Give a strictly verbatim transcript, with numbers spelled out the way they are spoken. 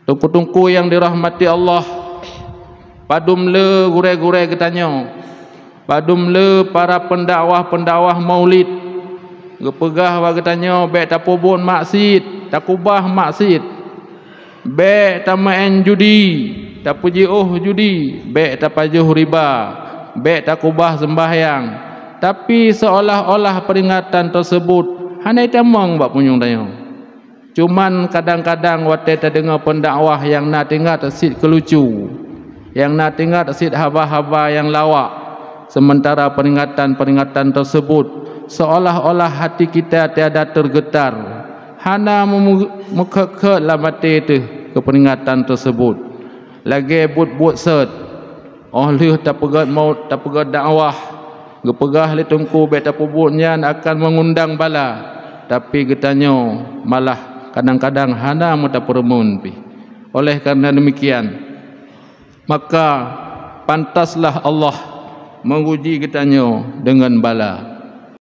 Teungku-teungku nyang dirahmati Allah, padum le gurée-gurée geutanyoe, padum le para peundakwah-peundakwah maulid, geupeugah bak geutanyoe bék tapeubuet maksiet, takubah maksiet, bék tameu'en judi, tapeujiôh judi, bék tapajoh riba, bék takubah seumbahyang, tapi seolah-olah peuringatan teuseubut hana itamong bak punyueng tanyoe. Cuman kadang-kadang watée tadeungoe peundakwah nyang na teuingat cit keulucu, nyang na teuingat cit haba-haba nyang lawak, seumeutara peuringatan-peuringatan teuseubut seolah-olah hati kita tiada teugeutar, hana meu-, meukhot-khot lam até teuh keu peuringatan teuseubut. Lagée buet-buet seuet, óh lheueh tapeugét mau-, tapeugét dakwah, geupeugah lé teungku bék tapeubuet nyan akan meungundang bala, tapi geutanyoe malah kadang-kadang hana meutapeureumeun pih. Oleh kareuna deumikian, maka pantaslah Allah meuguji geutanyoe deungon bala.